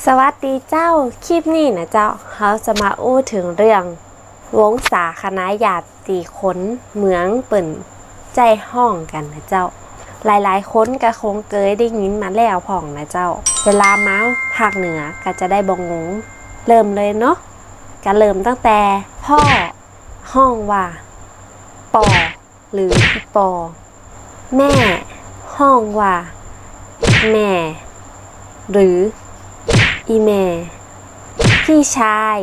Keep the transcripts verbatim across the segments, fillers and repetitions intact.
สวัสดีเจ้า คลิปนี้นะเจ้า เฮาจะมาอู้เถิงเรื่อง วงศาคณะญาติตี้คนเมืองเปิ้นใจ๊ฮ้องกั๋นนะเจ้า หลายๆ คนก็คงเกยได้ยินมาแล้วพ่องนะเจ้า เวลามาภาคเหนือก็จะได้บ่งง เริ่มเลยเนาะ ก็เริ่มตั้งแต่ พ่อ ฮ้องว่า ป่อ หรืออี่ป่อ แม่ ฮ้องว่า แหม่ หรือ อี่แหม่ พี่ชาย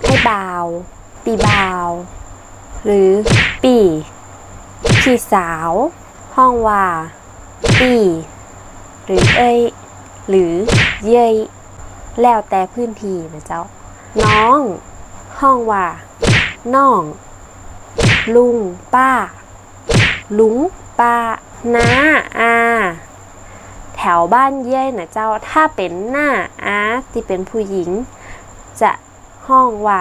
อ้ายบ่าว ปี้บ่าว หรือ ปี้ พี่สาว ฮ้องว่า ปี้ หรือ เอ้ย หรือ เย้ย แล้วแต่พื้นที่นะเจ้า น้อง ฮ้องว่า น้อง ลุง ป้า ลุง ป้า น้า อา แถวบ้านเย้ยนะเจ้า ถ้าเป๋นน้า อา ตี้เป๋นผู้หญิง จะฮ้องว่า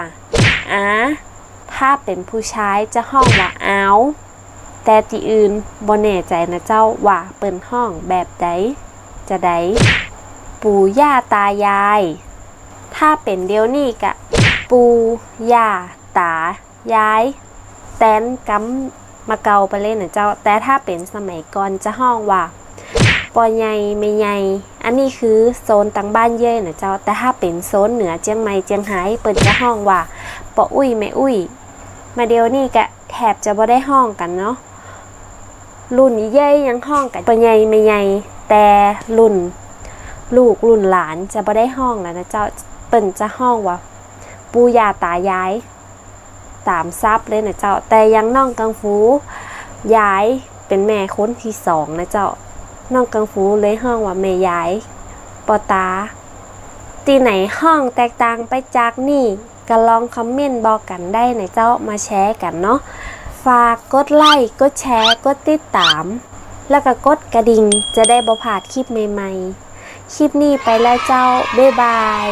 อา ถ้าเป๋นผู้ชายจะฮ้องว่า อาว แต่ตี้อื่นบ่แน่ใจ๋นะเจ้า ว่าเปิ้นฮ้องแบบใด จาใด ปู่ย่าตายาย ถ้าเป๋นเดี๋ยวนี้ก็ ปู่ ย่า ตา ยาย แตนกำบ่าเก่าไปเลยนะเจ้า แต่ถ้าเป๋นสมัยก่อนจะฮ้องว่า ป้อใหญ่ แม่ใหญ่ อันนี้คือโซนตางบ้านเย้ยนะเจ้า แต่ถ้าเป๋นโซนเหนือเจียงใหม่เจียงฮาย เปิ้นจะฮ้องว่า ป้ออุ๊ย แม่อุ๊ย มาเดี๋ยวนี้ก็แทบจะบ่ได้ฮ้องกั๋นเนาะ รุ่นอี่เย้ยยังฮ้องกั๋น ป้อใหญ่ แม่ใหญ่ แต่รุ่นลูกรุ่นหลานจะบ่ได้ฮ้องแล้วนะเจ้า เปิ้นจะฮ้องว่า ปู่ย่าตายาย ต๋ามศัพท์เลยนะเจ้า แต่อย่างน้องกังฟู ยายเป๋นแม่คนตี้สองนะเจ้า น้องกังฟูเลยฮ้องว่าแม่ยาย ป้อต๋า ตี้ไหนฮ้องแตกต่างไปจากนี้ ก็ลองคอมเมนต์บอกกั๋นได้นะเจ้า มาแชร์กั๋นเนาะ ฝากกดไลก์ กดแชร์ กดติดต๋าม แล้วก็กดกระดิ่ง จะได้บ่พลาดคลิปใหม่ๆ คลิปนี้ไปแล้วเจ้า บ๊ายบาย